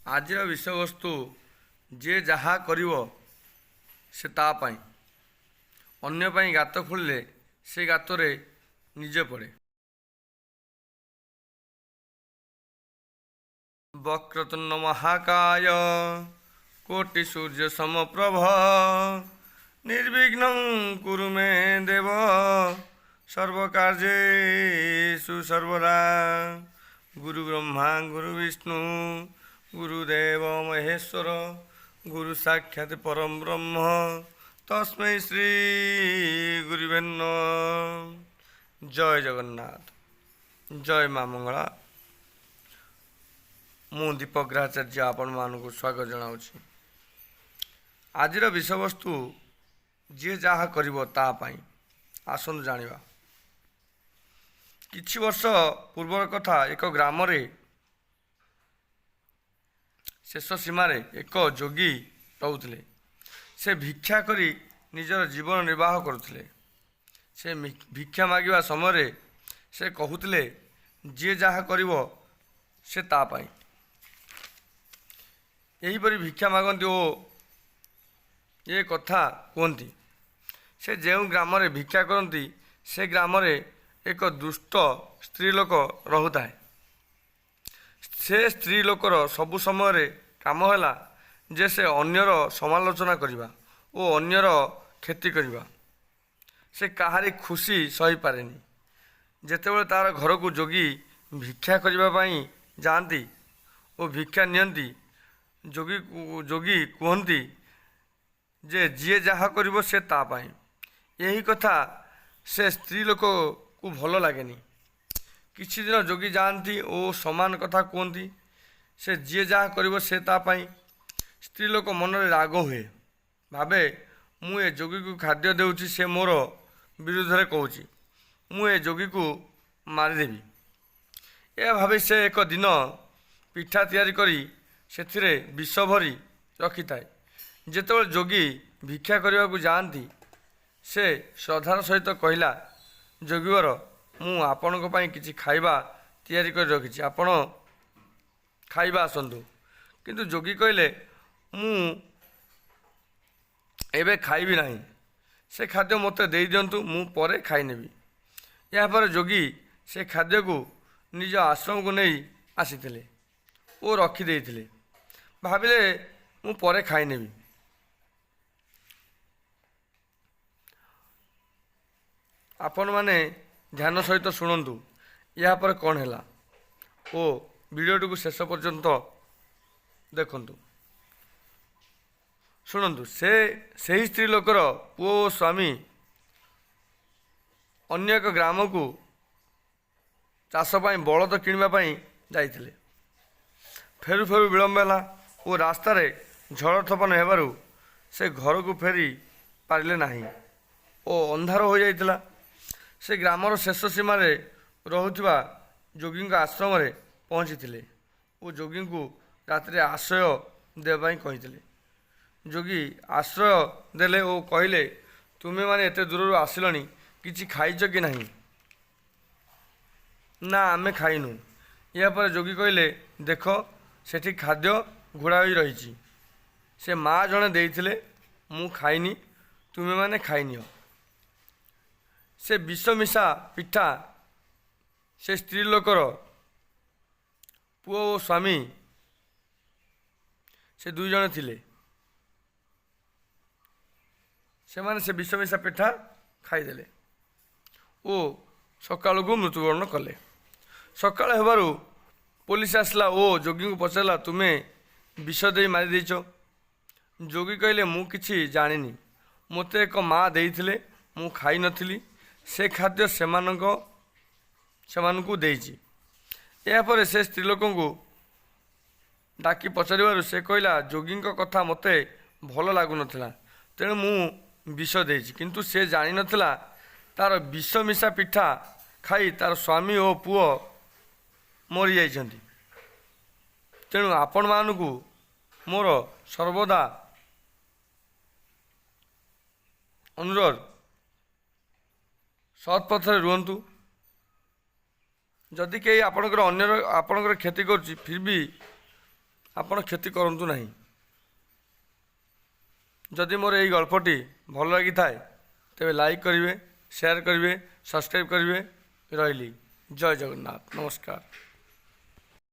ଆଜିର ବିଷୟବସ୍ତୁ, ଯିଏ ଯାହା କରିବ ସେ ତା ପାଇଁ। ଅନ୍ୟ ପାଇଁ ଗାତ ଖୋଳିଲେ ସେ ଗାତରେ ନିଜେ ପଡ଼େ। ବକ୍ରତୁଣ୍ଡ ମହାକାୟ, କୋଟି ସୂର୍ଯ୍ୟ ସମପ୍ରଭ, ନିର୍ବିଘ୍ନଂ କୁରୁ ମେ ଦେବ, ସର୍ବକାର୍ଯ୍ୟେଷୁ ସର୍ବଦା। ଗୁରୁ ବ୍ରହ୍ମା, ଗୁରୁ ବିଷ୍ଣୁ, ଗୁରୁଦେବ ମହେଶ୍ୱର, ଗୁରୁ ସାକ୍ଷାତ ପରମ ବ୍ରହ୍ମ, ତସ୍ମୈ ଶ୍ରୀ ଗୁରବେ ନମଃ। ଜୟ ଜଗନ୍ନାଥ, ଜୟ ମା ମଙ୍ଗଳା। ମୁଁ ଦୀପଗ୍ରାଚାର୍ଯ୍ୟ ଆପଣମାନଙ୍କୁ ସ୍ୱାଗତ ଜଣାଉଛି। ଆଜିର ବିଷୟବସ୍ତୁ, ଯିଏ ଯାହା କରିବ ତା ପାଇଁ। ଆସନ୍ତୁ ଜାଣିବା। କିଛି ବର୍ଷ ପୂର୍ବର କଥା। ଏକ ଗ୍ରାମରେ ଶେଷ ସୀମାରେ ଏକ ଯୋଗୀ ରହୁଥିଲେ। ସେ ଭିକ୍ଷା କରି ନିଜର ଜୀବନ ନିର୍ବାହ କରୁଥିଲେ। ସେ ଭିକ୍ଷା ମାଗିବା ସମୟରେ ସେ କହୁଥିଲେ, ଯିଏ ଯାହା କରିବ ସେ ତା ପାଇଁ। ଏହିପରି ଭିକ୍ଷା ମାଗନ୍ତି ଓ ଏ କଥା କୁହନ୍ତି। ସେ ଯେଉଁ ଗ୍ରାମରେ ଭିକ୍ଷା କରନ୍ତି, ସେ ଗ୍ରାମରେ ଏକ ଦୁଷ୍ଟ ସ୍ତ୍ରୀ ଲୋକ ରହୁଥାଏ। ସେ ସ୍ତ୍ରୀ ଲୋକର ସବୁ ସମୟରେ କାମ ହେଲା ଯେ ସେ ଅନ୍ୟର ସମାଲୋଚନା କରିବା ଓ ଅନ୍ୟର କ୍ଷତି କରିବା। ସେ କାହାରି ଖୁସି ସହିପାରେନି। ଯେତେବେଳେ ତା'ର ଘରକୁ ଯୋଗୀ ଭିକ୍ଷା କରିବା ପାଇଁ ଯାଆନ୍ତି ଓ ଭିକ୍ଷା ନିଅନ୍ତି, ଯୋଗୀ କୁହନ୍ତି ଯେ ଯିଏ ଯାହା କରିବ ସେ ତା ପାଇଁ। ଏହି କଥା ସେ ସ୍ତ୍ରୀ ଲୋକକୁ ଭଲ ଲାଗେନି। କିଛି ଦିନ ଯୋଗୀ ଯାଆନ୍ତି ଓ ସମାନ କଥା କୁହନ୍ତି, ସେ ଯିଏ ଯାହା କରିବ ସେ ତା ପାଇଁ। ସ୍ତ୍ରୀ ଲୋକ ମନରେ ରାଗ ହୁଏ। ଭାବେ, ମୁଁ ଏ ଯୋଗୀକୁ ଖାଦ୍ୟ ଦେଉଛି, ସେ ମୋର ବିରୁଦ୍ଧରେ କହୁଛି। ମୁଁ ଏ ଯୋଗୀକୁ ମାରିଦେବି। ଏହା ଭାବି ସେ ଏକ ଦିନ ପିଠା ତିଆରି କରି ସେଥିରେ ବିଷ ଭରି ରଖିଥାଏ। ଯେତେବେଳେ ଯୋଗୀ ଭିକ୍ଷା କରିବାକୁ ଯାଆନ୍ତି, ସେ ଶ୍ରଦ୍ଧାର ସହିତ କହିଲା, ଯୋଗୀବର, ମୁଁ ଆପଣଙ୍କ ପାଇଁ କିଛି ଖାଇବା ତିଆରି କରି ରଖିଛି, ଆପଣ ଖାଇବା ଆସନ୍ତୁ। କିନ୍ତୁ ଯୋଗୀ କହିଲେ, ମୁଁ ଏବେ ଖାଇବି ନାହିଁ। ସେ ଖାଦ୍ୟ ମୋତେ ଦେଇଦିଅନ୍ତୁ, ମୁଁ ପରେ ଖାଇନେବି। ଏହାପରେ ଯୋଗୀ ସେ ଖାଦ୍ୟକୁ ନିଜ ଆଶ୍ରମକୁ ନେଇ ଆସିଥିଲେ ଓ ରଖିଦେଇଥିଲେ। ଭାବିଲେ, ମୁଁ ପରେ ଖାଇନେବି। ଆପଣମାନେ ଧ୍ୟାନ ସହିତ ଶୁଣନ୍ତୁ ଏହାପରେ କ'ଣ ହେଲା ଓ ଭିଡ଼ିଓଟିକୁ ଶେଷ ପର୍ଯ୍ୟନ୍ତ ଦେଖନ୍ତୁ। ଶୁଣନ୍ତୁ, ସେ ସେହି ସ୍ତ୍ରୀ ଲୋକର ପୁଅ ଓ ସ୍ୱାମୀ ଅନ୍ୟ ଏକ ଗ୍ରାମକୁ ଚାଷ ପାଇଁ ବଳଦ କିଣିବା ପାଇଁ ଯାଇଥିଲେ। ଫେରୁ ଫେରୁ ବିଳମ୍ବ ହେଲା ଓ ରାସ୍ତାରେ ଝଡ଼ ତୋଫାନ ହେବାରୁ ସେ ଘରକୁ ଫେରି ପାରିଲେ ନାହିଁ ଓ ଅନ୍ଧାର ହୋଇଯାଇଥିଲା। ସେ ଗ୍ରାମର ଶେଷ ସୀମାରେ ରହୁଥିବା ଯୋଗୀଙ୍କ ଆଶ୍ରମରେ ପହଞ୍ଚିଥିଲେ ଓ ଯୋଗୀଙ୍କୁ ରାତିରେ ଆଶ୍ରୟ ଦେବା ପାଇଁ କହିଥିଲେ। ଯୋଗୀ ଆଶ୍ରୟ ଦେଲେ ଓ କହିଲେ, ତୁମେମାନେ ଏତେ ଦୂରରୁ ଆସିଲଣି, କିଛି ଖାଇଛ କି ନାହିଁ? ନା, ଆମେ ଖାଇନୁ। ଏହାପରେ ଯୋଗୀ କହିଲେ, ଦେଖ, ସେଠି ଖାଦ୍ୟ ଘୋଡ଼ା ହୋଇ ରହିଛି। ସେ ମା ଜଣେ ଦେଇଥିଲେ, ମୁଁ ଖାଇନି, ତୁମେମାନେ ଖାଇନିଅ। ସେ ବିଷ ମିଶା ପିଠା ସେ ସ୍ତ୍ରୀ ଲୋକର ପୁଅ ଓ ସ୍ୱାମୀ, ସେ ଦୁଇ ଜଣ ଥିଲେ। ସେମାନେ ସେ ବିଷ ମିଶା ପିଠା ଖାଇଦେଲେ ଓ ସକାଳକୁ ମୃତ୍ୟୁବରଣ କଲେ। ସକାଳ ହେବାରୁ ପୋଲିସ ଆସିଲା ଓ ଯୋଗୀଙ୍କୁ ପଚାରିଲା, ତୁମେ ବିଷ ଦେଇ ମାରିଦେଇଛ? ଯୋଗୀ କହିଲେ, ମୁଁ କିଛି ଜାଣିନି। ମୋତେ ଏକ ମା ଦେଇଥିଲେ, ମୁଁ ଖାଇନଥିଲି। ସେ ଖାଦ୍ୟ ସେମାନଙ୍କୁ ଦେଇଛି। ଏହାପରେ ସେ ସ୍ତ୍ରୀ ଲୋକଙ୍କୁ ଡାକି ପଚାରିବାରୁ ସେ କହିଲା, ଯୋଗୀଙ୍କ କଥା ମୋତେ ଭଲ ଲାଗୁନଥିଲା, ତେଣୁ ମୁଁ ବିଷ ଦେଇଛି। କିନ୍ତୁ ସେ ଜାଣିନଥିଲା, ତା'ର ବିଷ ମିଶା ପିଠା ଖାଇ ତା'ର ସ୍ୱାମୀ ଓ ପୁଅ ମରିଯାଇଛନ୍ତି। ତେଣୁ ଆପଣମାନଙ୍କୁ ମୋର ସର୍ବଦା ଅନୁରୋଧ, ସତ୍ ପଥରେ ରୁହନ୍ତୁ। ଯଦି କେହି ଆପଣଙ୍କର ଅନ୍ୟର ଆପଣଙ୍କର କ୍ଷତି କରୁଛି, ଫିର୍ ବି ଆପଣ କ୍ଷତି କରନ୍ତୁ ନାହିଁ। ଯଦି ମୋର ଏଇ ଗଳ୍ପଟି ଭଲ ଲାଗିଥାଏ, ତେବେ ଲାଇକ୍ କରିବେ, ସେୟାର କରିବେ, ସବସ୍କ୍ରାଇବ୍ କରିବେ। ରହିଲି, ଜୟ ଜଗନ୍ନାଥ, ନମସ୍କାର।